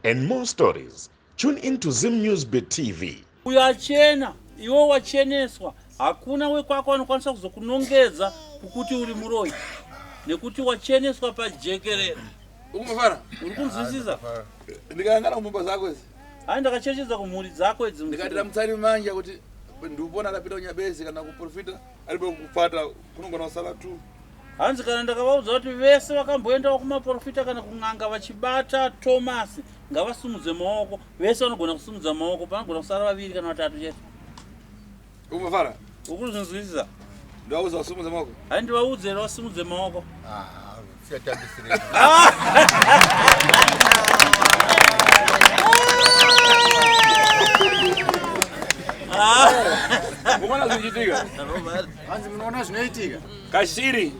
and more stories, tune in to Zim News Bit TV. Uyo achena, iwe wacheneswa, hakuna wekwako anokwanisa kuzokunongedza kukuti uri muroyi nekuti wacheneswa pajekerere. Ukumafara? Uri kunzwisisa? Ndikayangana kumumba zako idzi. Hayi ndakacherechedza kumhuri dzako idzi. Ndikatira mutsari manja kuti ndupona akapinda kunyabezi kana kuprofita aripo kupata kunongona kusala tu. Hanzi kana ndakavaudza kuti vese vakamboendawo kumaprofita kana kun'anga vachibata Thomas ngavasimudze maoko. Vese vanogona kusimudza maoko, panogona kusara vaviri kana vatatu chete. Umafara? Ukuzvinzwisisa? Ndauza usimudze maoko. Hayi ndivaudze here vasimudze maoko. Ah, siyatambisire. Unoona zvichiitika? Hanzi munoona zvinoitika? Kashiri.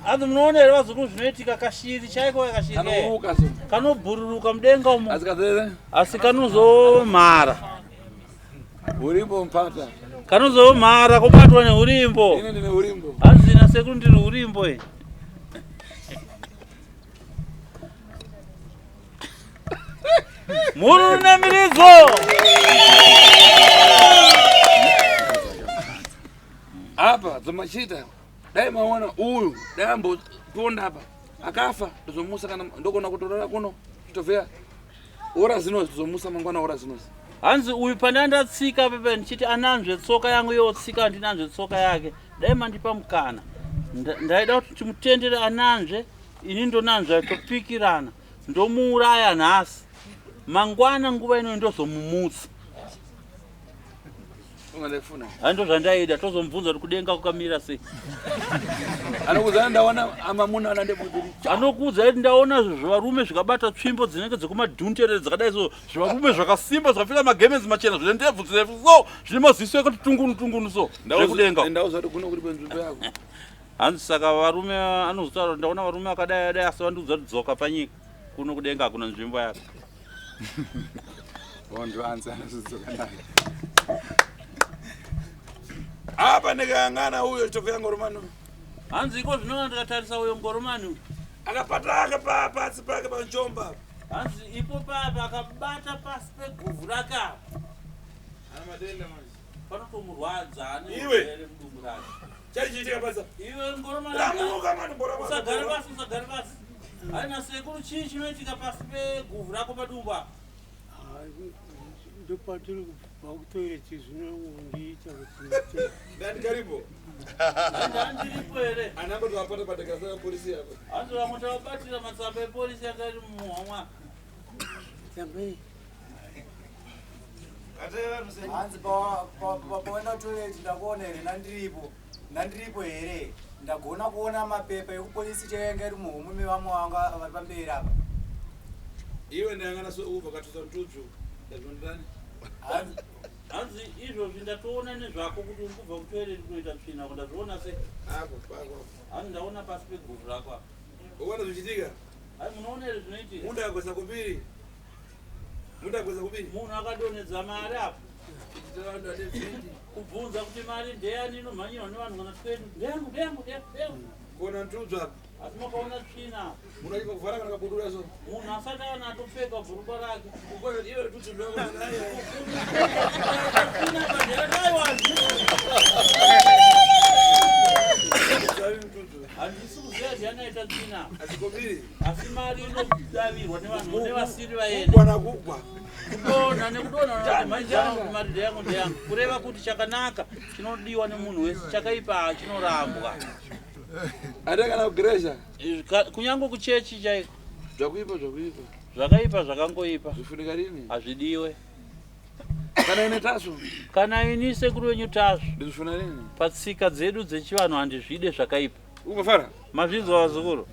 Hanzi munoona here vazukuru zvinoitika kashiri chaiko kashiri. Kanoburuka so. Kanobhururuka mudenga umo. Asi kazere. Asi kanozomhara. Urimbo mpata. Kanozomhara kobatwa neurimbo. Ini ndine urimbo. Hanzi nasekuru ndiri urimbo eh. Mhururu nemiridzo. Apa dzomachita dai maona uyu dai amboponda apa akafa ndozomusa kana ndogona kutorara kuno chitovheya ora zinozi tozomusa mangwana ora zinozi. Hanzi uyu pandandatsika pepe ndichiti ananzve tsoka yangu yotsika andinanzve tsoka yake dai mandipa mukana ndaida kuti timutendere ananzve ini ndonanzva topikirana ndomuuraya nhasi mangwana nguva ino ndozomumutsa Hai ndozvandaida tozomubvunza kuti kudenga kukamira sei. Anokuudza ndaona amamuna ana ndebudiri. Anokuudza kuti ndaona zvivarume zvikabata tsvimbo dzinenge dzekumadhunterere dzakadai so zvivarume zvakasimba zvakapfeka magemenzi machena zvine ndebvu dzirefu so zvine maziso ekati tungunu tungunu so zvekudenga. Ndauza kuti kuno kuri kwenzvimbo yako. Hanzi saka varume anozotaura kuti ndaona varume vakadai adai asi vandiudza kuti dzoka panyika kuno kudenga hakuna nzvimbo yako. Bondo anzi anozodzoka naye. Apa ndikangana uyo chitofu ngoromani. Hanzi iko zvino ndikatarisa uyo ngoromani uyu. Akapata ake pa pasi pake panjomba. Hanzi ipo papa akabata pasi peguvhu rake apa. Ana matenda manje. Panotomurwadza ane Iwe. mudumbu rake. Chaichiitika pasa. Iwe ngoromani. Ramuka mani bora. Usagare pasi, usagare pasi. Haina sekuru chii chinoitika pasi peguvhu rako padumbu apa? Ndopatiri kubva kutoilet zvinondiita kuti Ndani karipo. Ndandiripo here? Anamba tawapata patakasara polisi apa. Hanzi vamwe tavabatira matsamba epolisi anga ari mumuhomwa. tsamba Hanzi pawaenda toilet ndakuona here nandiripo nandiripo here ndagona kuona mapepa ekupolisi chainge iri muhomwe mevamwe vanga vari pamberi apa. Iwe ndangana so ubva katusa mtudzu. Ndazvondani. Hanzi Hanzi izvozvi ndatoona nezvako kuti uri kubva kutoilet kunoita tsvina ko ndazviona sei? Apo pako. Hanzi ndaona pasi peguvhu rako apa. Ukaona zvichiitika. Hai munoona here zvinoitika? Munda agwesa kumbiri. Munda agwesa kumbiri. Munhu akadonhedza mari apa. Kubvunza kuti mari ndeyani inomhanyirwa nevanhu kana 20 ndeyangu ndeyangu ndeyangu. Kuona mtudzu apa. Asi makaona tsvina apa. Munhu achipa kuvhara kana kabudura so. Munhu asati ana atopfeka bhurukwa rake. Ukona iwe mtudzu ndoko. Tsvina apa ndeyakaiwa. Handisi kuziva ndiani aita tsvina apa. Asikombiri. Asi mari inodavirwa nevanhu nevasiri vaende. Kugwa kugwa. Kudonha nekudonha manje mari ndeyangu ndeyangu. Kureva kuti chakanaka chinodiwa nemunhu wese chakaipa chinorambwa. Ade kana kugresha. Kunyange kuchechi chaiko. Zvakuipa zvakuipa. Zvakaipa zvakangoipa. Zvifunika rini? Hazvidiwe. Kana ine tasvu. Kana ini sekuru wenyu tasvu. Ndizvifuna rini? Patsika dzedu dzechivanhu handizvide zvakaipa. Ukafara? Mazvinzwa vazukuru?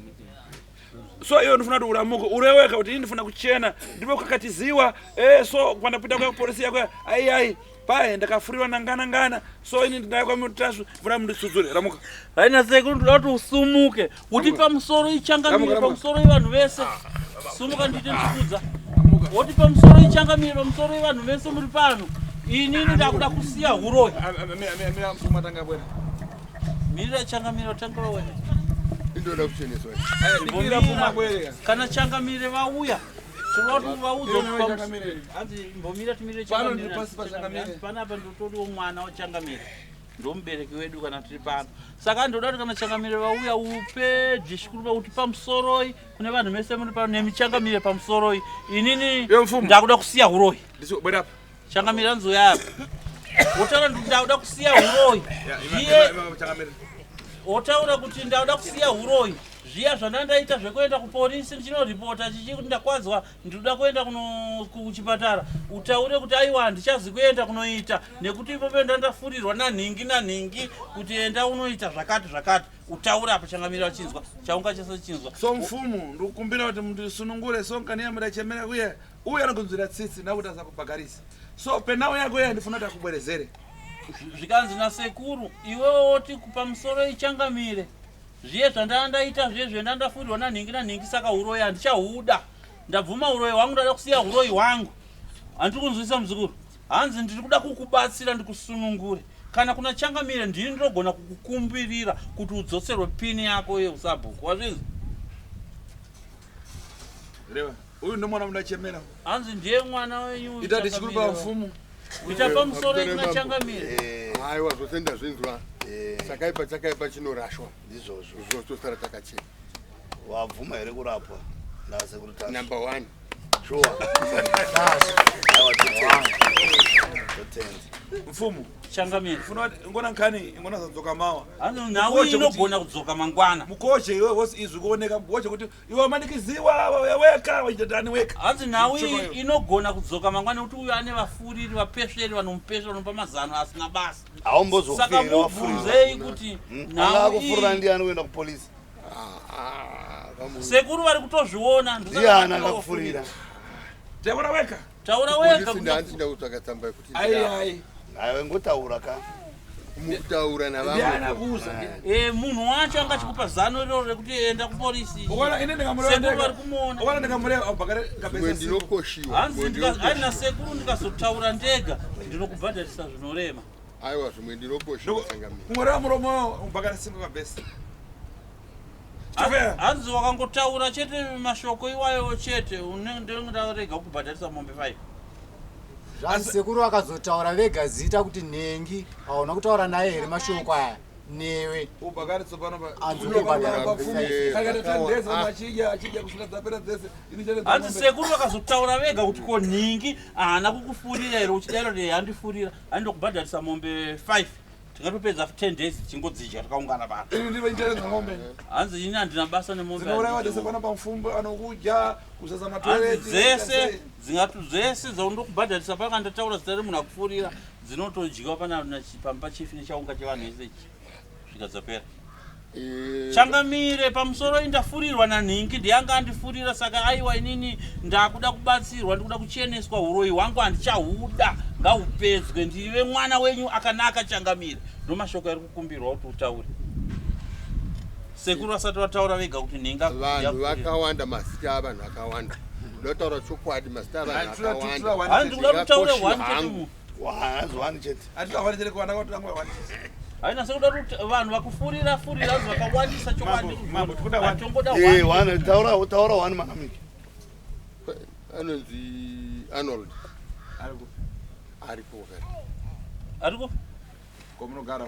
So iwe ndifuna kuti uramuke ureweka kuti ini ndifuna kuchena ndipo kakatiziwa eh, so pandapinda kuya kupolisi yako ai ai paye ndakafuriwa nangana ngana so ini ndinaya kwamutasvu ndifuna mundisudzure ramuka Haina sekuru ndoda kuti usumuke uti pamusoro ichangamire pamusoro ivanhu vese sumuka ndiite ndikudza woti pamusoro ichangamire pamusoro ivanhu vese muri pano inini ndakuda kusiya huroyi mirira changamire watanga wauya Indoda kucheneswa. Dikira pfuma bwere. Kana changamire vauya. Tinoda kuti uvaudze Iwe kuti changamire. hanzi mbomira timire Pano changamire, ndiri pasi pachangamire. hanzi Panapa ndotoriwo mwana wachangamire. Ndomubereki wedu kana tiri pano. Saka ndoda kuti kana changamire vauya upe dzishikuruba kuti pamusoroi kune vanhu mese muri pano nemichangamire pamusoroi. Inini Iwe mfumu. ndakuda kusiya huroyi. Ndisi- bwera apa. Changamire hanzi uya apa. Wotaura kuti ndakuda kusiya huroyi. Ya, ima- Zviye ima- ima- changamire. wotaura kuti ndakuda kusiya huroyi zviya zvandandaita zvekuenda kupolisi ndichinoripota chichi kuti ndakwadzwa ndinoda kuenda kuchipatara utaure kuti aiwa handichazi kuenda kunoita nekuti ipopo ndandafurirwa nanhingi nanhingi kuti enda unoita zvakati zvakati utaure apa changamira vachinzwa chaunga chese chinzwa So mfumu ndikukumbira kuti mundisunungure so nkaniyamira chemera kuye uye anokunzwira tsitsi nakuti asakubhagarisa so penau yako iye ndifuna kuti akubwerezere. Zvikanzi nasekuru iwewe woti pamusoro ichangamire zviye zvandandaita zviye zvendandafurirwa nanhingi nanhingi saka uroyi handichahuda ndabvuma uroyi hwangu ndada kusiya uroyi hwangu handiri kunzwisa muzukuru hanzi ndiri kuda kukubatsira ndikusunungure kana kuna changamire ndini ndinogona kukukumbirira kuti udzoserwe pini yako yeusabhuku wazvinzwa Reva uyu ndomwana mundachemera hanzi ndiye mwana wenyu ita tichikuru changamire. pamfumu ita pamusoro Pamusoro kuna mambo. changamire Aiwa, zvose ndazvinzwa. Chakaipa chakaipa chinorashwa. Ndizvozvo. Zvose tosara takachena. Wabvuma here kurapwa nasekuru Tasvu? Number one. Sure. Aiwa, totenda. Totenda. Mfumu changamire funa kuti ngona nkhani ingona zadzoka mawa hanzi nhau iyi inogona kudzoka mangwana mukoche iwe wose izwi kuoneka mukoche kuti iwe wamanikiziwa weka wachitatani weka hanzi nhau iyi Chokoyo. inogona kudzoka mangwana nekuti uyu ane vafuriri vapesveri vanomupesva vanopa mazano asina basa saka Haumbozofira wafurira. mubvunzei kuti Anga nhau akufurira iyi ndiani kuenda kupolisi? Sekuru vari kutozviona ndosaka Ndiani vari akakufurira? Taura weka. Taura wega. Polisi ndanzi ndakutsvaka tsamba yekuti Ai ai. Aiwa, ngotaura ka. Mukutaura Ndiani navamwe. akuuza? Munhu wacho anga achikupa zano iroro rekuti enda kupolisi. Ukaona ine ndikamureva Sekuru ndega. vari kumuona. Ukaona ndikamureva abhakare Zvimwe kabesa. ndinokoshiwa. Hanzi Zvimwe aina ndinokoshiwa. sekuru ndikazotaura ndega ndinokubhadharisa zvinorema. Aiwa, zvimwe ndinokoshiwa changamire. Kungoreva muromo ubhakare simba kabesa. Hanzi wakangotaura chete mashoko iwayo chete unenge ndarega kukubhadharisa mombe 5. Zvanzi sekuru vakazotaura vega zita kuti nhengi hauna kutaura naye here mashoko aya newe. Ubhakare tsopano pa. Hanzi ukubhadhara Pfumu. Saka tatendeza vanhu achidya achidya kusvika dzapera dzese. Ini chete Hanzi sekuru vakazotaura vega kuti ko nhingi haana kukufurira here uchidairo kuti handifurira handokubhadharisa mombe 5 tingatopedza 10 days tichingodzidya takaungana pano. Ini ndive nchereza ng'ombe. Hanzi ini handina basa nemombe. Dzinourayiwa dzese handidyi. pano pamufumbo anokudya kuzasa Hanzi matoireti. dzese dzingatu dzese dzaundokubhadharisa paka ndataura zita remunhu akufurira dzinotodyiwa pana pamba chifi nechaunga chevanhu vese ichi svika dzapera. Changamire pamusoro indafurirwa nanhingi ndiyanga andifurira saka aiwa inini ndakuda kubatsirwa ndikuda kucheneswa uroyi hwangu handichahuda ngahupedzwe ndive mwana wenyu akanaka changamire ndomashoko ari kukumbirwa kuti utaure sekuru vasati vataura vega kuti nhingi Vanhu vakawanda mazita avanhu akawanda. Ndotaura chokwadi mazita avanhu akawanda. Hanzi kuda kutaura Ndingakoshiwa one chete hangu. munhu. Hanzi one chete. Hatitaura chete kuwana kwati tangu one chete. Haina sekuda kuti vanhu vakufurira furira hanzi vakawandisa chokwadi Mambo, tikuda one. hatongoda Eh, one. one taura taura one manamiki. Anonzi Arnold Ari kupi? aripo kare. Ari kupi? Kwamunogara.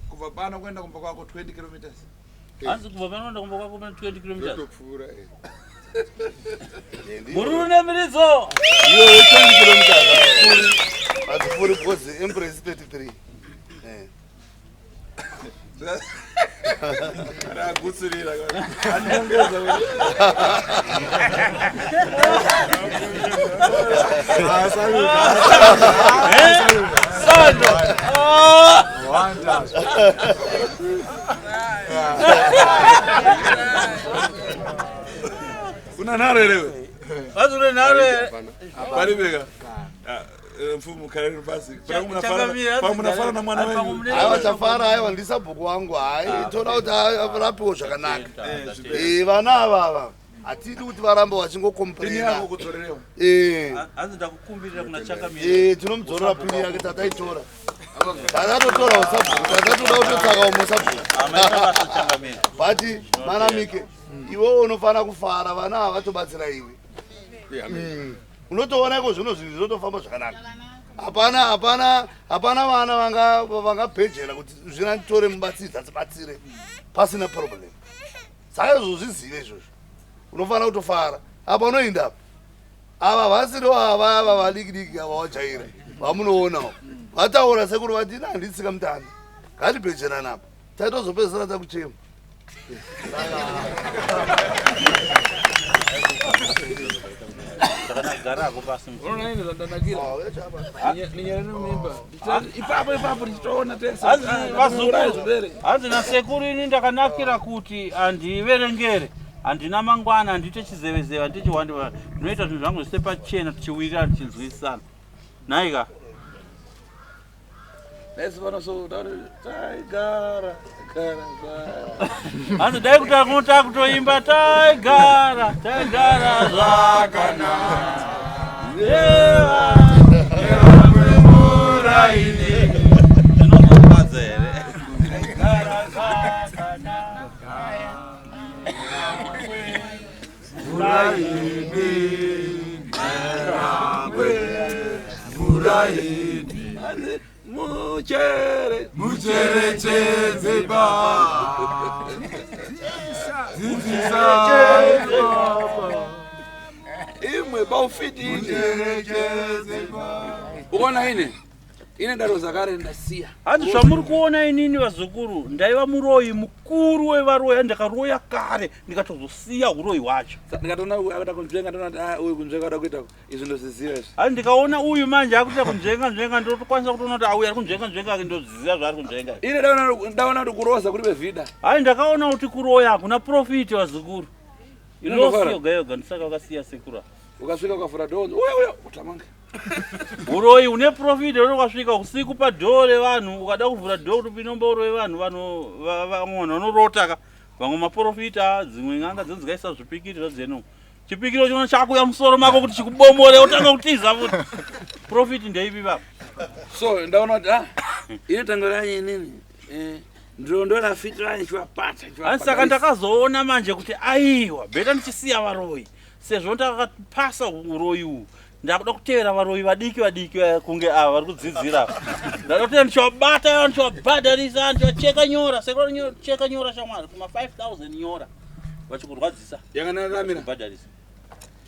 Kubva pano kuenda kumba kwako 20 kilometers. Hanzi kubva pano kuenda kumba kwako pane 20 kilometers. Ndotopfuura. Mururu nemiridzo. Iyo 20 kilometers hadzipfuuri. Hadzipfuuri because Empress 33. Ragutsurira. Anongeza. Sando. Una nharo here we? Hanzi une nharo here? Paribeka. Mfumu kare pasi. Pamunafara na mwana wenyu. Aiwa tafara aiwa ndisabhuku wangu hai toda kuti arapiwe zvakanaka. Vana ava ava hatidi kuti varambe Ini vachingokomplaina. yangu kudzorerewa. Hanzi ndakukumbirira kuna changamire. Tinomudzorera pini yake tataitora. Tatatotora usabhuku tatatoda kutotsvaka umwe sabhuku. Amaita basa changamire. But manamike iwewe unofana kufara vana ava vatobatsira iwe. Unotoona iko zvino zvinhu zvinotofamba zvakanaka. Hapana hapana hapana vana vanga vangabhejera kuti zvina nditore mubatsiri dzatibatsire pasina problem. Saka izvo zvizive izvozvo. Unofanira kutofara. Apa unoenda apa. Ava vasiri ava ava vadiki diki ava wajaira vamunoonawo. Vataura sekuru vati ina handitsika mutana. Ngatibhejerana apa. Taitozopedzisira takuchema. Takangarako pasi. Unoona ini zvandanakira. Ninyere nemimba. Ipapo ipapo tichitoona tese. Hanzi Ah, vazukuru, zvibere. hanzi nasekuru ini ndakanakira kuti handiverengere, handina mangwana, handiite chizevezeve, handiite chihwande, ndinoita zvinhu zvangu zvese pachena, tichiwirirana, tichinzwisisana. Nhaika? Dai pano so taigara gara gara. Hanzi dai kuti akuno takutoimba taigara, taigara zvakanaka. Yewa, muraini. Zvinozorwadza here? Taigara zvakanaka. Hanzi muchere Mucherechedze baba, dzidzisai baba, imwe baufiti ine. mucherechedze baba. Ukaona ine ine daro zakare ndasiya. Hanzi zvamuri kuona inini vazukuru, ndaiva muroyi mukuru wevaroyi, ndakaroya kare ndikatozosiya uroyi hwacho. Ndikatoona uyu akuda kunzvenga ndoona kuti ah uyu kunzvenga kuda kuita izvi ndozviziva izvi. Hanzi ndikaona uyu manje akuita kunzvenga nzvenga ndotokwanisa kutoona kuti auyu ari kunzvenga nzvenga ndoziva zvaari kunzvenga. Ine ndaona kuti kuroza kuri bevhida. Hayi ndakaona kuti kuroya hakuna profiti vazukuru. Inondofara. Inosi yoga yoga ndisaka vakasiya sekuru ava. Ukasvika ukavhura dhoo uya uya utamange. Uroyi une profiti uri ukasvika usiku padhoo revanhu ukada kuvhura dhoo kuti upinde mumba uroyi vanhu vanhu vamwe vanhu vanorota ka vamwe maprofita dzimwe n'anga dzinonzi dzikaisa zvipikiri zvadzeno chipikiro chino chakuya musoro mako kuti chikubomore wotanga kutiza futi profiti ndeipi baba So ndaona kuti ah ine tango ranyi inini. Eh ndiro ndo rafiti ranyi chivapata Asi saka ndakazoona manje kuti aiwa bheta ndichisiya varoyi sezvo ndakapasa uroyi uhu ndakuda kutevera varoyi vadiki vadiki vaya kunge ava vari kudzidzira ava. Ndada kutevera ndichivabata ndichivabhadharisa ndichivacheka nyora sekuru cheka nyora shamwari kuma 5000 nyora vachikurwadzisa Yakanaramira. kubhadharisa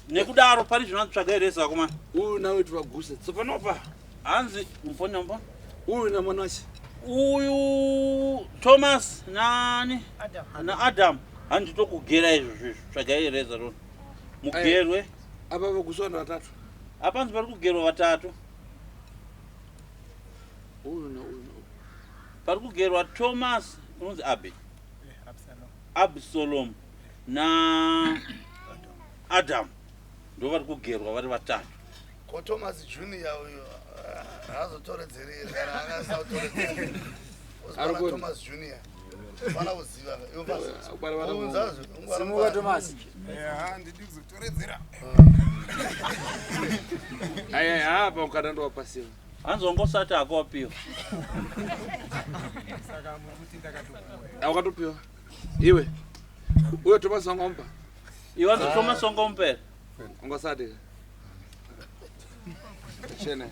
nekudaro pari zvino tsvaga here vakomana Uyu nawe tivaguse. Tsopanopa hanzi mufoni namba uyu namwana wache. uyu Thomas nani naAdam handitokugera izvo zvizvo tsvagai reza rona mugerwe Apa vaguswa vanhu vatatu. apanzi pari kugerwa vatatu Uyu na uyu na uyu. pari kugerwa Thomas unonzi Abe Absalom na Adam ndo vari kugerwa vari vatatu Ko Thomas Junior uyu haazotoredzeri kana akasina kutoredzera. Ari Uzibana kuri? Thomas Junior. Fana kuziva. Iwe basi. Akubara vana Unzazvo. Simuka Thomas. Handidi kuzotoredzera. Ai ai apa ukada ndowapasiwa. hanzi wangosati akawapiwa Saka muri kuti ndakatopuwa. Wakatopiwa. Iwe. Uyo Thomas wangamupa. iwe hanzi Thomas wangamupera Ungasati. Chena.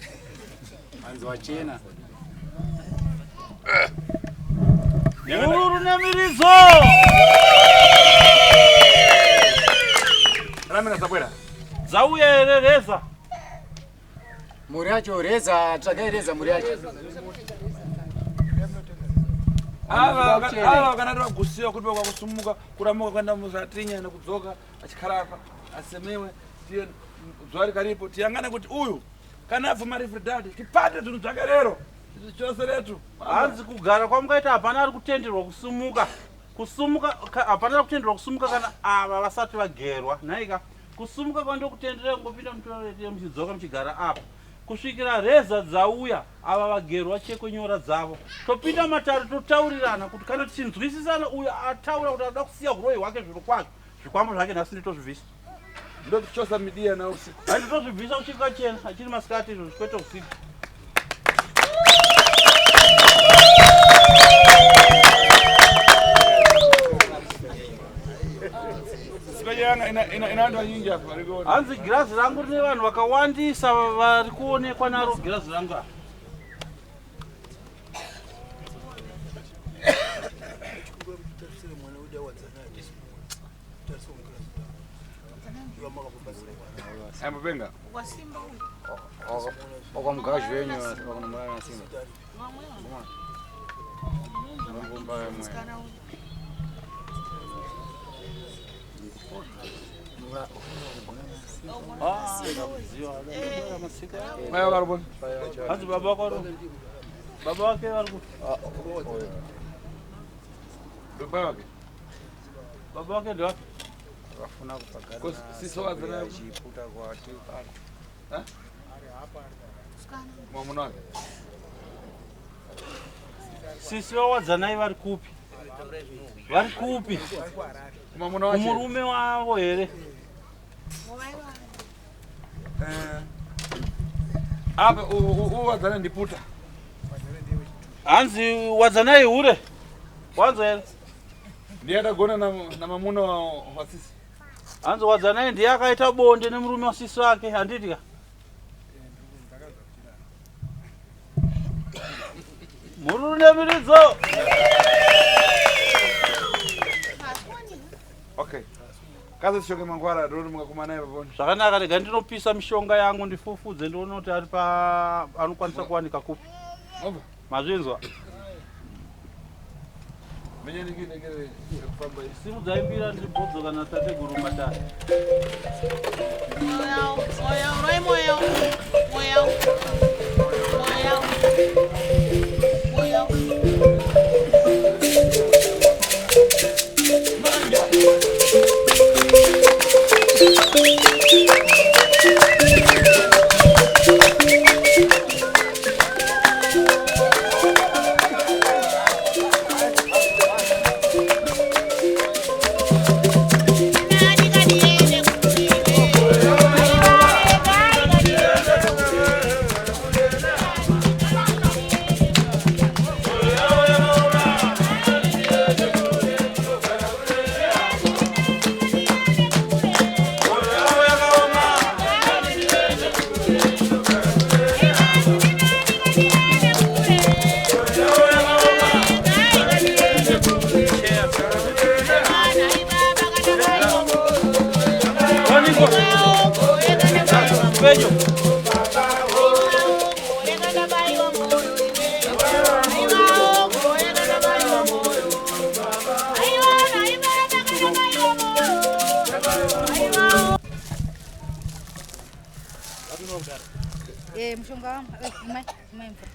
Hanzi wachena. Mhururu nemiridzo Ramira zabwera. dzauya here reza Mhuri yacho reza, tsvagai reza mhuri yacho. Ava ava kana vagusiwa kuti vakusumuka kuramuka kuenda muzatinya nekudzoka achikharapa asemewe tiye zuva rikaripo tiyangane kuti uyu kana abvuma rifridadi tipate zvinhu zvake rero chose retu hanzi kugara kwamukaita hapana ari kutenderwa kusumuka kusumuka hapana ari kutenderwa kusumuka kana ava vasati vagerwa nhaika kusumuka kwandokutendera kungopinda mutoilet muchidzoka muchigara apa kusvikira reza dzauya ava vagerwa chekwe nyora dzavo topinda matare totaurirana kuti kana tichinzwisisana uyo ataura kuti anoda kusiya uroyi hwake zviro kwazvo zvikwambo zvake nhasi nditozvibvisa ndokuchosa midiya na usiku handitozvibvisa kuchiri kachena achiri masikati izvo zvikwete usiku sipeche yanga Ina vanhu vazhinji apa vari kuona. Hanzi girazi rangu rine vanhu vakawandisa vari kuonekwa naro girazi rangu apa. Ambopenga. Wakwamugazhi wenyu wakunomurana simba. Ah, ndakuziva. Masika. Mai vakarubona. Hanzi baba wako vari kupi? Baba wake vari kupi? Baba wake. Baba wake ndewapi? Vakafuna kupagara. Kosi sisi wadzana chiputa kwati Ha? Mwamuna wake. Sisi vawadzanai vari kupi? Vari kupi? Mwamuna wache. Kumurume wavo here? Apa uwadzana ndiputa. Hanzi wadzanai hure. Wanzwa here? Ndiye atagona na mamuna wa sisi. Hanzi wadzanai ndiye akaita bonde nemurume wasisi wake, handiti ka? Mhururu nemiridzo. Okay. Kaze tishoke mangwara rori mukakumana ipapo. Zvakanaka, rega ndinopisa mishonga yangu ndifufudze ndione kuti ari pa anokwanisa kuwanika kupi. Obva. Mazvinzwa? Menye ndikire kufamba. Simudzai mbira ndibhodzoka natateguru matare. Peño. Eh, mushonga wangu. Eh, mai, mai mvura.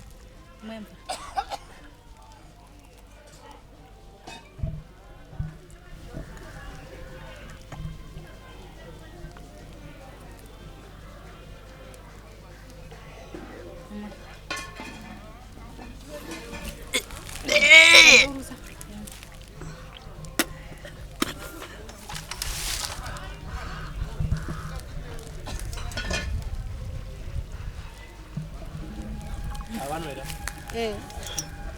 Mai mvura. Eh,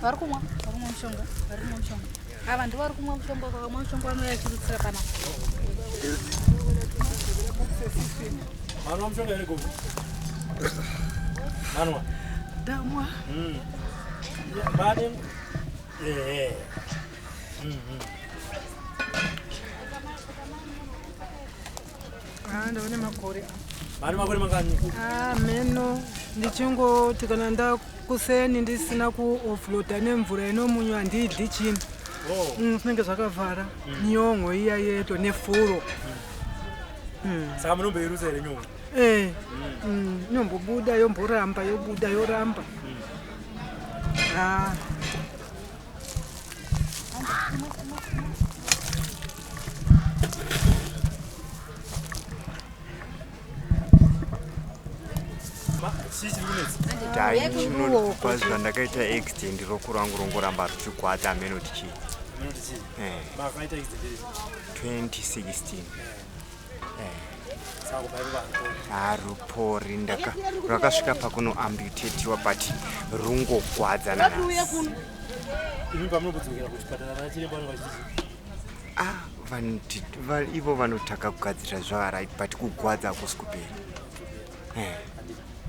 vari kumwa, vari kumwa mushonga, vari kumwa mushonga. Ava ndivo vari kumwa mushonga, vakamwa mushonga vanouya vachirutsira panapa. Manwa mushonga here gogo? Manwa. Ndamwa. Mane. Eh. Ah, ndaone makore. Mane makore mangani? Ah, meno ndichingoti kana ndakuseni ndisina kuofloda nemvura inomunywa handidyi chinhu. Oh. Zvinenge zvakavhara nyongo iya yeto nefuro. Saka munomboirutsa here nyongo? Eh. Inombobuda yomboramba yobuda yoramba. Ah. Chii chiri kunetsa? Dai chinobva zvandakaita accident roko rangu rongoramba richigwadza hameno kuti chii. Hameno kuti chii? Eh, Makaita accident iri? 2016. Eh, Saka kubva ipapo. harupori ndaka rakasvika pakunoambutetiwa but rungogwadza nanhasi. Imi pamunombodzokera kuchipatara vana chiremba vanenge vachiti Ah, Vanoti ivo vanotaka kugadzirira zvava right but kugwadza hakusi kupera.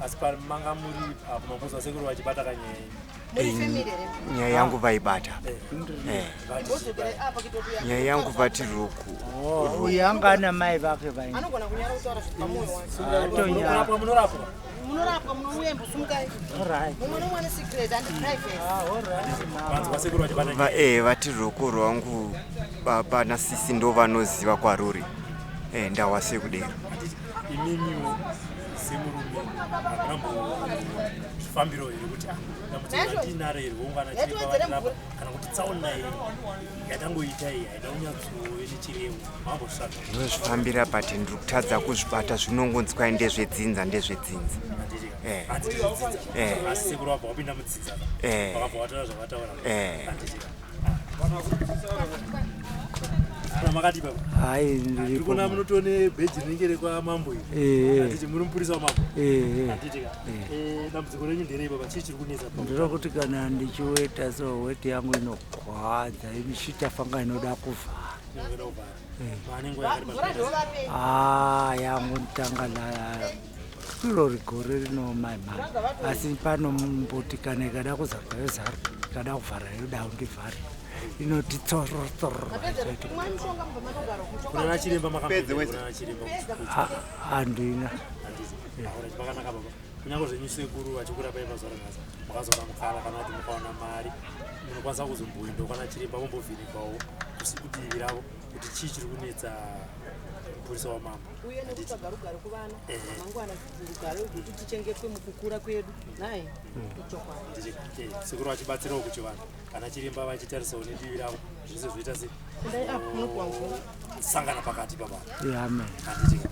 Asi pamanga muri apo mabvunzo asekuru vachibata kanyaya Nyaya yangu vaibata. Nyaya yangu vati ruku. Uyu anga ana mai vake vaini. Anogona kunyara kutaura zviri pamwoyo wake. Atonyara. Munorapwa. Munorapwa, munouya mbosumukai. Alright. Mumwe nomwe ane secret and private. Vati ruoko rwangu baba nasisi ndo vanoziva kwaruri. Ndawa sekudero. Imimiwo semurume hakuna mbozvifambiro here kuti dambudziko randinaro here woungana chiremba vatirapa kana kuti tsaona iyi yatangoita iyi haina kunyatsove nechirevo mambozvitsvaga? Ndinozvifambira but ndiri kutadza kuzvibata, zvinongonzwa ndezvedzinza ndezvedzinza. Hanzi ndezvedzinza, asi sekuru vabva wapinda mudzinza vakabva vataura zvavataura. Handiti makati baba? Hai, Ndiri ndiripo. kuona munotone bheji rinenge rekwamambo iri. Handiti muri mupurisa wamambo? Handiti ka? Dambudziko renyu nderei baba? Chii chiri kunetsa pa Ndinokuti kana ndichiweta so weti yangu inogwadza, ichitafanga inoda kuvhara. Inoda kuvhara. Maane nguva yakareba zvakadai? Ah, yangu nditanga la irori gore rino mai mhani, asi pano mbuti kana ikada kuzarwa yozarwa, ikada kuvhara yoda kundivhara, inoti tsoro tsoro. Kumwa mushonga mubva matogara mushonga. Kunana chiremba makambenda kunana chiremba? Handina. Handiti alright, pakanaka baba. Kunyange zvenyu sekuru vachikurapai mazuva ranhasi, makazoona mukana kana kuti mukaona mari munokwanisa kuzomboendawo kana chiremba vombovhenekwawo kudivi ravo kuti chii chiri kunetsa mupurisa wamambo. Uye nekutsvaga rugare kuvana mangwana, rugare rwekuti tichengetwe mukukura kwedu nai ichokwadi. Handiti sekuru vachibatsirawo kuchivanhu kana chiremba vachitarisawo nedivi ravo, zvese zvoita se Kudai apo munopuwa mvura. sangana pakati papa. Amen. Handiti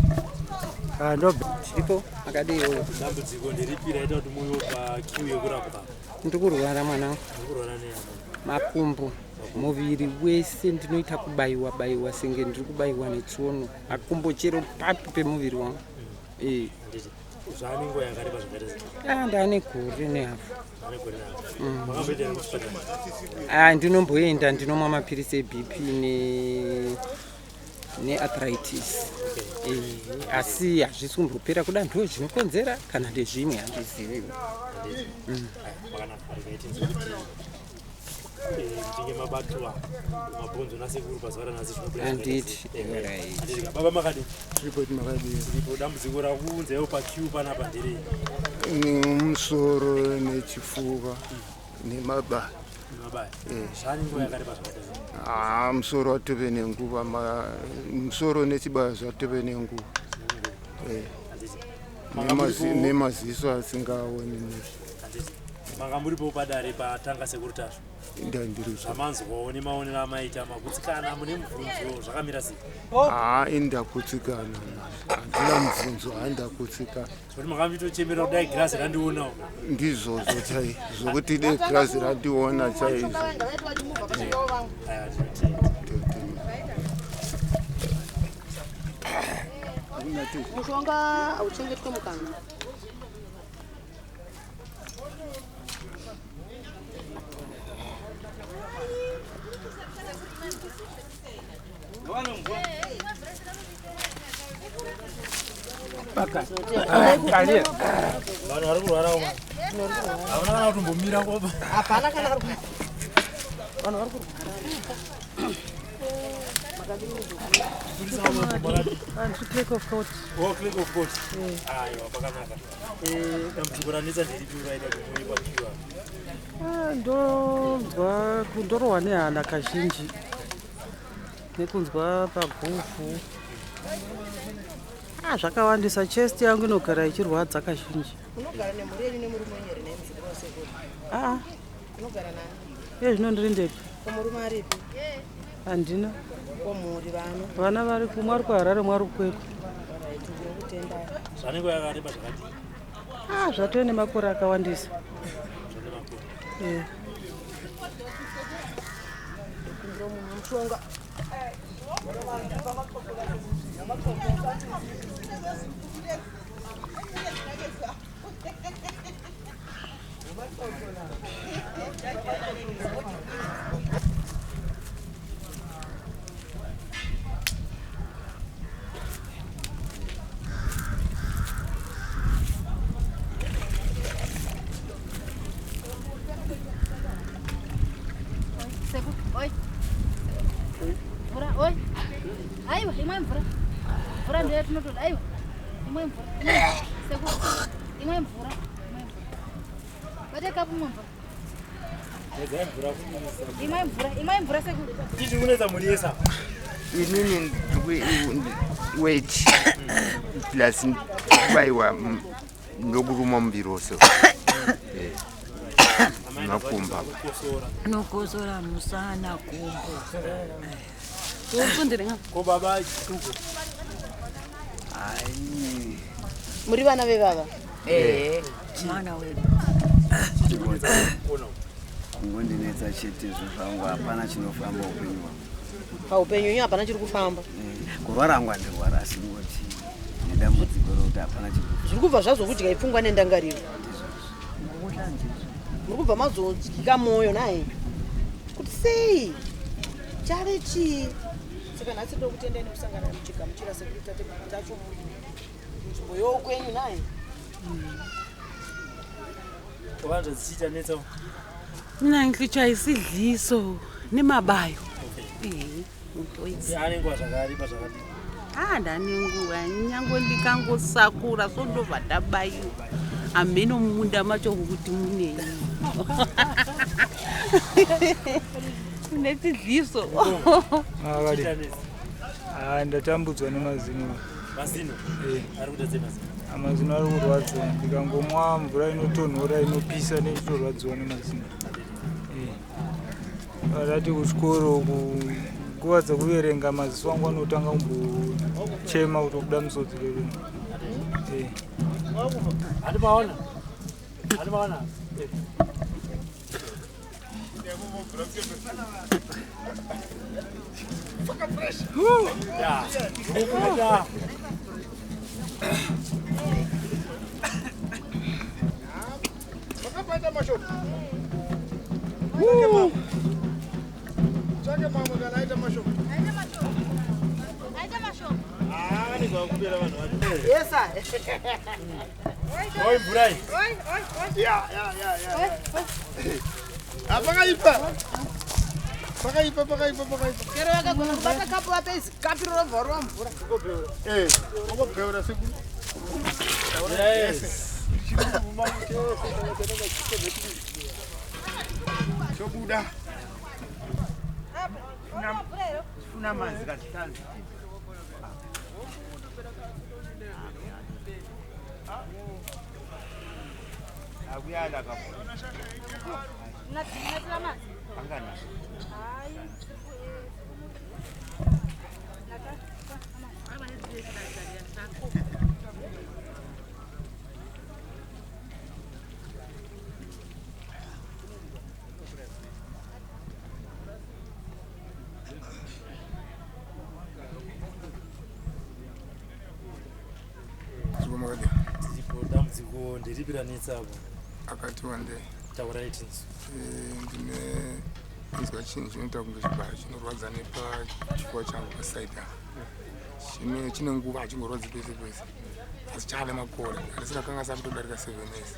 Ah, ndobva. Tiripo, makadiwo? Dambudziko nderipi raita kuti muuye paqueue yekurapwa? Ndiri kurwara mwanangu. Muri kurwara neyama? Makumbo, muviri wese ndinoita kubayiwa bayiwa senge ndiri kubayiwa netsono, makumbo chero papi pemuviri wangu. Handiti zvane nguva yakareba zvakaita sei? Ah, ndaane gore nehafu. Zvane gore nehafu. Makamboita here kuchipatara? Ah, ndinomboenda, ndinomwa mapirisi eBP ne nearthritis. Asi hazvisi kumbopera, kuda ndo zvinokonzera kana ndezvimwe handizivi. Handiti makanaka, regai tinzwe kuti muchinge mabatwa mabhonzo nasekuru pazuva ranhasi zvinobuda zvakaita Handiti, sei. Alright. Handiti ka, baba makadi? Tiripo, makadii? Tiripo. Dambudziko rakuunzaiwo paqueue panapa nderei? Musoro nechifuva nemabaya. Nemabaya. Zvane nguva yakareba zvakaita sei? Ah, musoro watove nenguva, musoro nechibaya zvatove nenguva. Handiti Nemaziso asingaoni mushe. Handiti manga muripo padare patanga sekuru Tasvu? Ndandiripo. Zvamanzwawo nemaonero amaita, makutsikana, mune mubvunzo, zvakamira sei? Haa, indakutsikana nazvo, handina mubvunzo, handakutsikana. Zvekuti makambitochemera kudai girazi randionawo? Ndizvozvo chai, zvokuti dei girazi randiona chaizvo. Ndavaiti vachimubva pachaivawo vamwe. Aiwa, tinotenda. Mushonga hauchengetwe mukanwa. Vanhu vari kurwara uma havana kana kutombomira kopa. Hapana kana ari vanhu vari kurwara. Andiri clerk of court. Oh, clerk of court. Aiwa, pakanaka. Dambudziko ranetsa nderipi uraita kuti muuye paqueue apa? Ah, ndonzwa kundorohwa nehana kazhinji nekunzwa paguvhu. Ah, zvakawandisa, chest yangu inogara ichirwadza kazhinji. Unogara nemhuri yenyu nemurume wenyu here nemuzukuru wasekuru? Aa. Unogara nani? Iye zvino ndiri ndepi. Ko murume aripi? Handina. Ko mhuri, vana? Vana vari kumwe ari kuHarare, mwe ari kuKwekwe. Alright, ndinokutendai. Zvane nguva yakareba zvakadii? Ah, zvatove nemakore akawandisa. Zvane makore. Eh. Ndokumbira munhu mushonga. Aiwa, imwe mvura. Mvura ndiyo yatinotoda. Aiwa. Imwe mvura. Sekuru. Imwe mvura. Imwe mvura. Bate kapu imwe mvura. Regai mvura kunisa. Imwe mvura. Imwe mvura sekuru. Chii kunetsa mhuri yese apa? Inini wait plus kubaiwa ndokuruma muviri wose. Makumba. Nokosora musana kumbo. Ufundire nga. Ko baba chituko. Ai. Muri vana vevava? Eh, mwana wedu. Kungondinetsa chete izvo zvangu hapana chinofamba upenyu hwangu. Paupenyu henyu hapana chiri kufamba. Kurwara hangu handirwara asi kungoti nedambudziko rokuti hapana chiri Zviri kubva zvazokudya ipfungwa nendangariro. Muri kubva mazodyika mwoyo naye. Kuti sei? Chave chii? Saka nhasi tinoda kutendai nekusangana muchigamuchira sekuru tateguru tacho munzvimbo yokwenyu naye. Vanhu dzichiita netsa. Mina ngihlutshwa yisidliso nemabayo. Eh, ntoitsi. Ane nguva zvakaripa zvakadii? Ah, ndane nguva nyange ndikangosakura so ndobva ndabayiwa. Hameno mumunda macho kuti munei. Mune chidliso. Akadi. Ah, ndatambudzwa nemazino. Mazino? Eh. Ari kuita sei mazino? Mazino ari kurwadza. Ndikangomwa mvura inotonhora inopisa neichitorwadziwa nemazino. Eh. Varati kuchikoro ku nguva dzekuverenga maziso angu anotanga kumbochema kutobuda misodzi lero. Eh. Handimaona. Handimaona. Ya. Ya. Makabata mashoko. Tsvake mamwe kana aita mashoko. Aita mashoko. Anenge vanhu vacho. Yes, sir. Oi mvura iyi. Oi, oi, oi. Ya, ya, ya, ya. Ah, pakaipa. Pakaipa, pakaipa, pakaipa. Chero vakagona kubata kapu vape kapi rorobva rova mvura. Eh, wakobheura sekuru. Yes. Chobuda. Funa manzi kazitanzi. Akuyala kakhulu. Natsira manzi. Angana. Hayi. Tiripo Tiripo dambudziko nderipi ranetsa apo? Akati wandei. Taurai tinzwe. Ndine kunzwa chinhu chinoita kunge chibaya chinorwadza nepachifuva changu pasaidi apa. Chine chine nguva hachingorwadzi pese pese asi chaane makore handisi rakanga sakutodarika 7 years.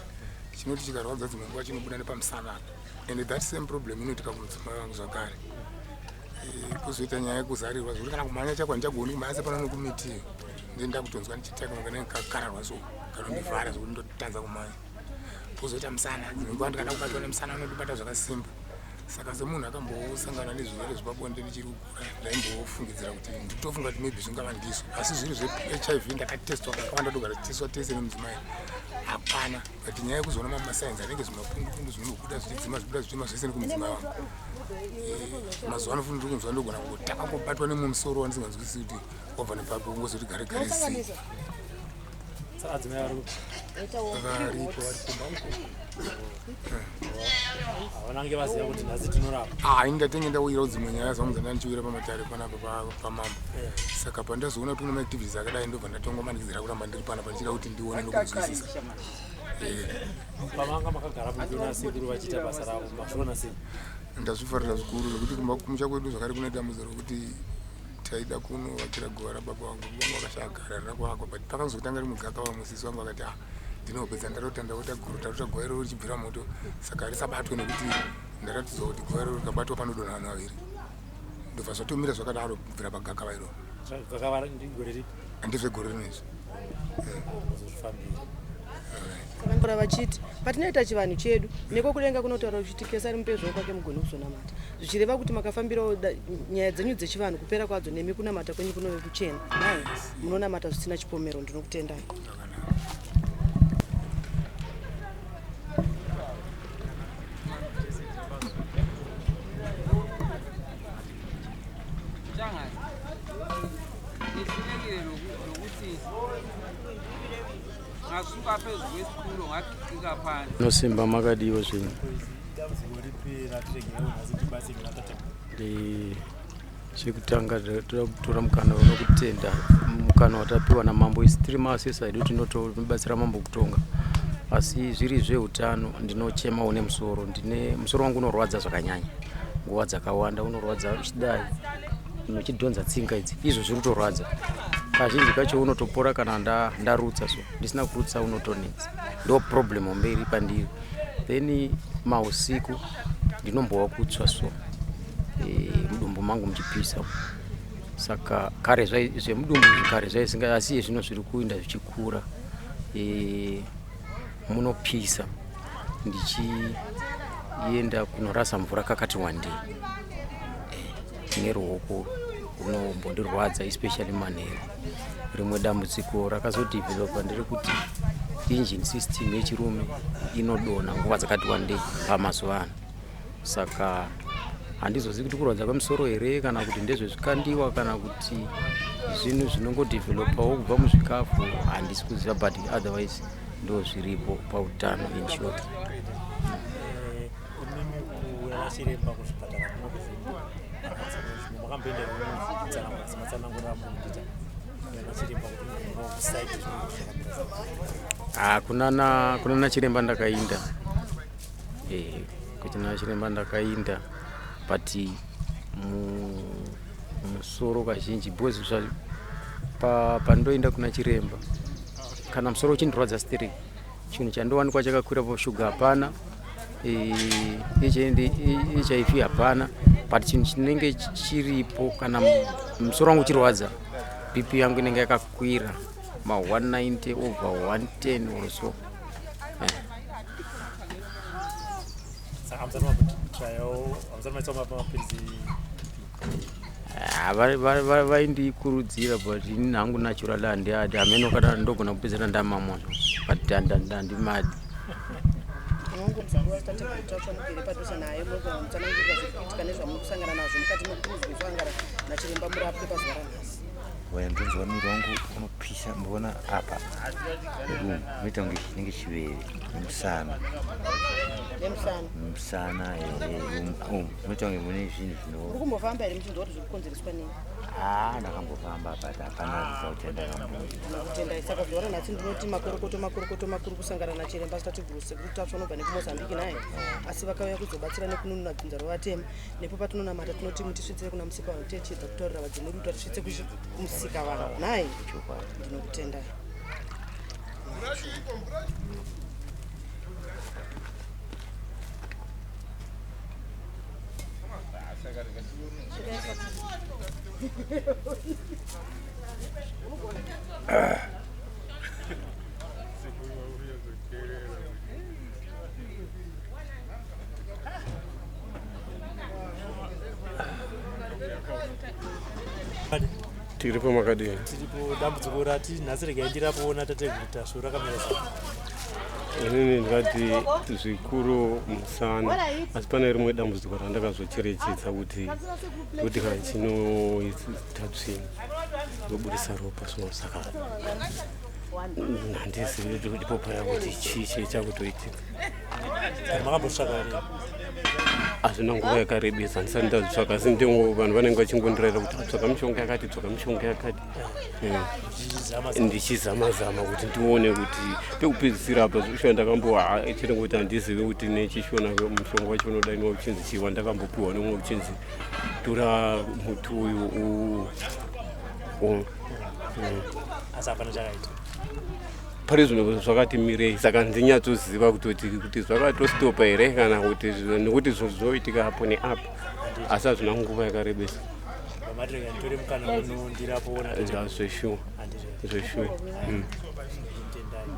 Chinoti chikarwadza dzimwe nguva chinobuda nepamusana apa and that same problem inoitika kumudzimai wangu zvakare. Kwozoita nyaya yekuzarirwa zvekuti kana kumhanya chako handichagoni kumhanya sepano nekumiti iyo. Ndini ndakutonzwa ndichitaka kunge ndakakararwa so kanondivhara zvekuti ndotadza kumhanya. Kwozoita musana dzimwe nguva ndikada kubatwa nemusana unondibata zvakasimba. Saka semunhu akambosangana nezvirwere zvepabonde ndichiri kukura ndaimbofungidzira kuti nditofunga kuti maybe zvingava ndizvo asi zviri zveHIV ndakatestwa kakawanda togara tichitestwa tese nemudzimai hapana but nyaya yekuzoona mamwe masainzi anenge zvimapundupundu zvinobuda zvichidzima zvibuda zvichima zvese nekumudzimai wangu. Mazuva ano futi ndiri kunzwa ndogona kungotanga kubatwa nemumwe musoro wandisinganzwisisi kuti wabva nepapi ungozoti gare gare sei. Saka adzimai vari kupi? Varipo vari kumba uko. Havanange vaziva kuti nhasi tinorapa. Ah, ini ndatenge ndawirawo dzimwe nyaya dzangu dzandanga ndichiwira pamatare panapa pamambo. Saka pandazoona kuti kune maactivities akadai ndobva ndatongomanikidzira kuramba ndiri panapa ndichida kuti ndione nokunzwisisa. Pamanga makagara muchiona sekuru vachiita basa ravo mazviona sei? Ndazvifarira zvikuru zvekuti kumba kumusha kwedu zvakare kune dambudziko rokuti taida kunovakira guva rababa vangu baba vangu vakashaya gara rina kuvakwa but pakazotanga rimwe gakava musisi wangu akati ah ndinopedza ndarota ndarota guru ndarota guva iroro richibvira moto saka risabatwe nekuti ndaratidzwa kuti guva iroro rikabatwa panodonha vanhu vaviri ndobva zvatomira zvakadaro kubvira pagakava iroro. Zvakava gore ripi? Ndezvegore rino izvi. Kuzozvifambira. Saka vachiti patinoita chivanhu chedu neko kudenga kunotaura uchiti kesari mupe zvoko kwake mugone kuzonamata zvichireva kuti makafambirawo nyaya dzenyu dzechivanhu kupera kwadzo nemi kunamata kwenyu kunove kuchena naye munonamata zvisina chipomero ndinokutendai. Ngihlulekile lokuthi ngasuka phezu kwesitulo ngagiqika phansi. Nosimba makadiwa zvenyu. Dambudziko ripi ratiregerera nhasi tibatsirwe natate? Chekutanga toda kutora mukana uno kutenda mukana watapiwa namambo. Isu tiri maasesa edu tinotobatsira mambo kutonga, asi zviri zveutano ndinochemawo nemusoro. Ndine musoro wangu unorwadza zvakanyanya, nguva dzakawanda unorwadza uchidai unochidhonza tsinga idzi, izvo zviri kutorwadza. Kazhinji kacho unotopora kana ndarutsa, so ndisina kurutsa unotonetsa. Ndo problem hombe iri pandiri. Then mausiku ndinombowa kutsva so mudumbu mangu muchipisa. Saka kare zvemudumbu kare zvaisinga, asi iye zvino zviri kuinda zvichikura. Munopisa ndichienda kunorasa mvura kakati wandei, neruoko runombondirwadza especially manheru. Rimwe dambudziko rakazodevelopa nderekuti engine system yechirume inodonha nguva dzakati wandei pamazuva ano. Saka handizozivi kuti kurwadza kwemusoro here kana kuti ndezvezvikandiwa kana kuti zvinhu zvinongodevelopawo kubva muzvikafu, handisi kuziva, but otherwise ndo zviripo pautano in short. Imimi kuuya nachiremba kuzvipatara kunokuvhimba makamboenda matsanangurira munhu kuita nachiremba kuti munhu kusaidi zvinenge zvakamira sei? Ah, kunana chiremba ndakainda, kunana chiremba ndakainda, but musoro kazhinji because pandoenda kuna chiremba kana musoro uchindirwadza stereki, chinhu chandowanikwa chakakwira pashuga hapana, HIV hapana, but chinhu chinenge chiripo kana musoro wangu uchirwadza, BP yangu inenge yakakwira ma 190 over 110 or so. Saka hamusati mambotrayawo, hamusati maitsawo mapirizi? Ah, vaindikurudzira but ini hangu naturally handiadi, hameno kana ndogona kupedzera ndamamwa, but handimadi. Tateguru mugere padhuze naye, munogona mutsanangurira zviri kuitika nezvamuri kusangana nazvo mukati mekuti muzozosangana nachiremba murapwe pazuva ranhasi. Waya ndinzwa muviri wangu unopisa, mboona apa umu unoita kunge chinenge chiveve nemusana. Nemusana? Musana umu unoita kunge mune zvinhu zvino. Uri kumbofamba here muchinzwa kuti zviri kukonzereswa nei? Haa, ndakambofamba but hapana result yandakamboita. Ndinokutendai. Saka zuva ranhasi ndinoti makorokoto, makorokoto makuru kusangana nachiremba tateguru sekuru Tatsva unobva nekuMozambique naye, asi vakauya kuzobatsira nekununura dzinza revatema. Nepo patinonamata tinoti mutisvitsire kuna musika vanhu, tichiedza kutaurira vadzimu vedu kuti vatisvitse kumusika vanhu naye. Ndinokutendai. Tiripo, makadini? Tiripo. Dambudziko rati nhasi regai ndirapoona tateguru Tasvu rakamira sei? Inini ndingati zvikuru musana, asi pane rimwe dambudziko randakazocherechedza kuti kana chinoita tsvina ndobudisa ropa so, saka handizivi kuti ndipo paya kuti chii chakutoitika. Makambotsvaka here? Hazvina nguva yakarebesa, handisati ndazvitsvaka, asi ndingo vanhu vanenge vachingondirayira kuti tsvaka mishonga yakati, tsvaka mishonga yakati. Ndichizama zama kuti ndione kuti pekupedzisira apa zvishuwa ndakambo chete kuti handizivi kuti nechishona mushonga wacho unodaniwa uchinzi chiwa. Ndakambopiwa nemumwe uchinzi tora muti uyu Asi hapana chakaita? Pari zvino zvakati mirei, saka ndinyatsoziva kutoti kuti zvakatostopa here kana kuti nekuti zvinhu zvinoitika apo neapo, asi hazvina nguva yakarebesa. Pamatirega nditore mukana uno ndirapoona. Zveshuwa. Zveshuwa.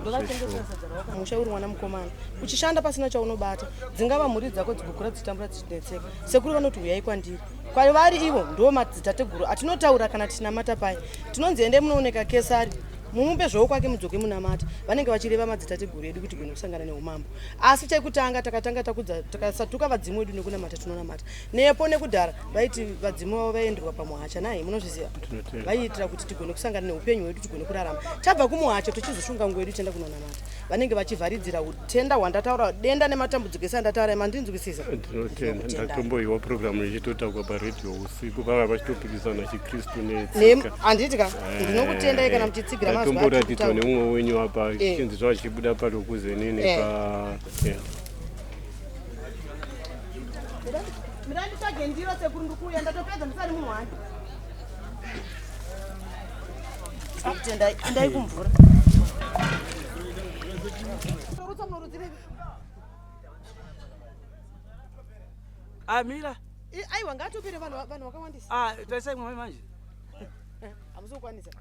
Ndokatengesa sadza rako musha uri mwana mukomana uchishanda pasina chaunobata, dzingava mhuri dzako dzigokura dzichitambura dzichinetseka. Sekuru vanoti huyai kwandiri, kwavari ivo ndo madzitateguru atinotaura kana tichinamata paya tinonzi endai munooneka Kesari mumupe zvoo kwake mudzoke munamata. Vanenge vachireva madzitateguru edu kuti gone kusangana neumambo. Asi chekutanga takatanga takudza takasatuka vadzimu wedu nekunamata tinonamata nepo nekudhara vaiti vadzimu vavo vaienderwa pamuhacha nai munozviziva. Tinotenda. Vaiitira kuti tigone kusangana neupenyu hwedu tigone kurarama. Tabva kumuhacha tochizoshunga nguo yedu tienda kunonamata. Vanenge vachivharidzira utenda hwandataura, denda nematambudziko ese andataura. Mandinzwisisa? Ndinotenda. Ndatomboiwa programu ichitotaurwa paredhiyo usiku, vava vachitopikisana chiKristu netsika. Handiti ka? Ndinokutendai kana muchitsigira mazwi atiri Ndatomboratidzwa kutaura. neumwe wenyu apa chinzi zvachibuda paLokuzenini pa yeah. Ndanditsvage ndiro sekuru, ndikuuya, ndatopedza ndisari munhu wani. Tendai, endai kumvura. Rutsa munorutsirei? Amira. Aiwa, ngatopere vanhu, vanhu vakawandisa. Ah, tarisai mwe manje. Hamuzokwanisa.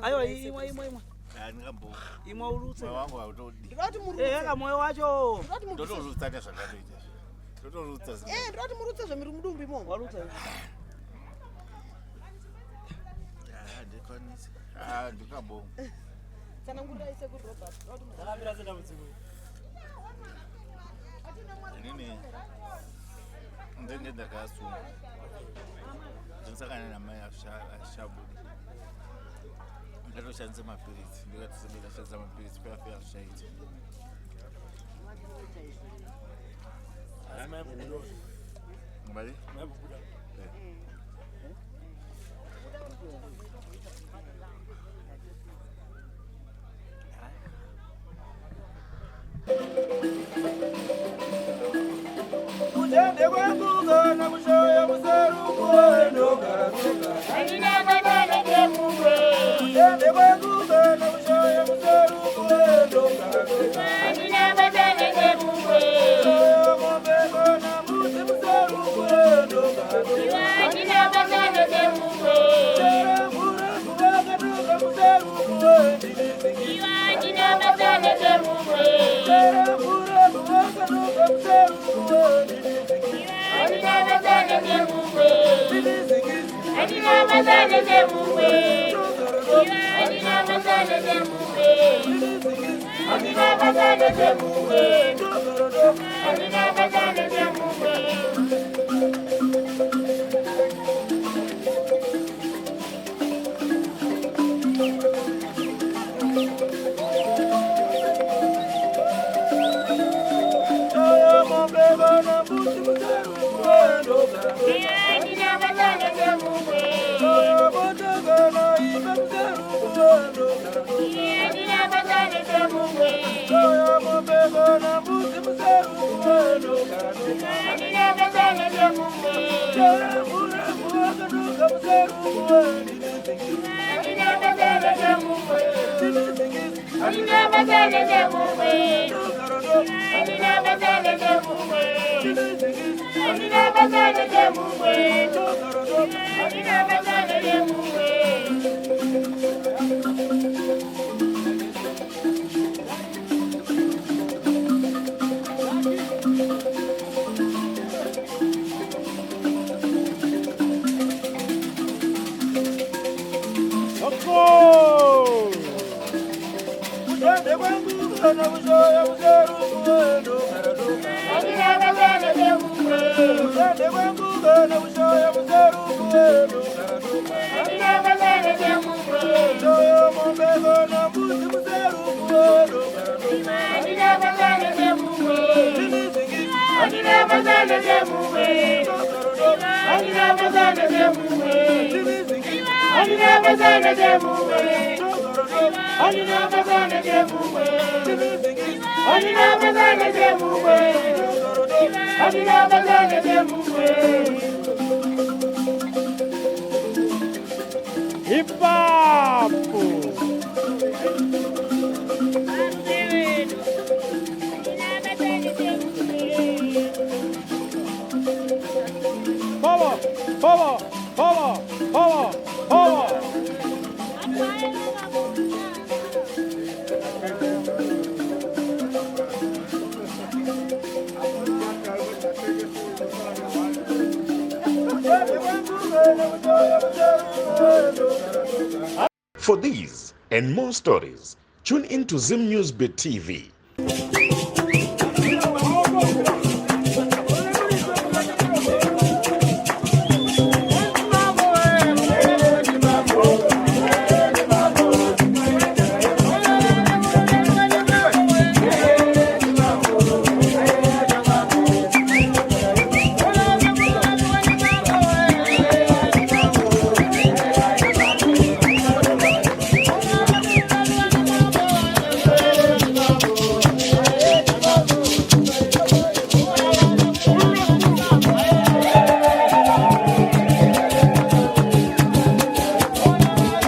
Aiwa, imwe imwe imwe. Imwe urutse. Moyo wangu hautodi. Ndinoda kuti murutse. Eh, aka moyo wacho. Ndinoda kuti murutse. Ndotorutsa nezvandatoita izvi. Ndotorutsa Eh, ndinoda kuti murutse zvemiri mudumbu imomo. Warutsa. Handikwanisi. Ah, ndikabonga. Tsanangurai sekuru Robert. Ndinoda kuti murutse. Ndakamira sedambudziko. Inini ndenge ndakasungwa. Ndisakana namai ashabuda. Ndatoshandisa mapiritsi. Ndikati ndikashandisa mapiritsi kuyafika zvichaita. Asi maimbobuda. Mari? Maimbobuda. Kutende kwekugona kushoya muserukuendogara. Kutende kwekugona kushoya muserukuendogara. Mombe kona mbudzi muserukuendogara. Chera mvura kuvakatoka muserukuendinizingisa. Chera mvura kuvakatoka Kutende kwenguvana kushoya muserukuendogara. Kutende kwenguvana kushoya muserukuendogara. Shoya mombe kona mbudzi muserukuendogara. Ipapo. Povo, povo, povo. Power! Power! For these and more stories, tune in to Zim News Bit TV.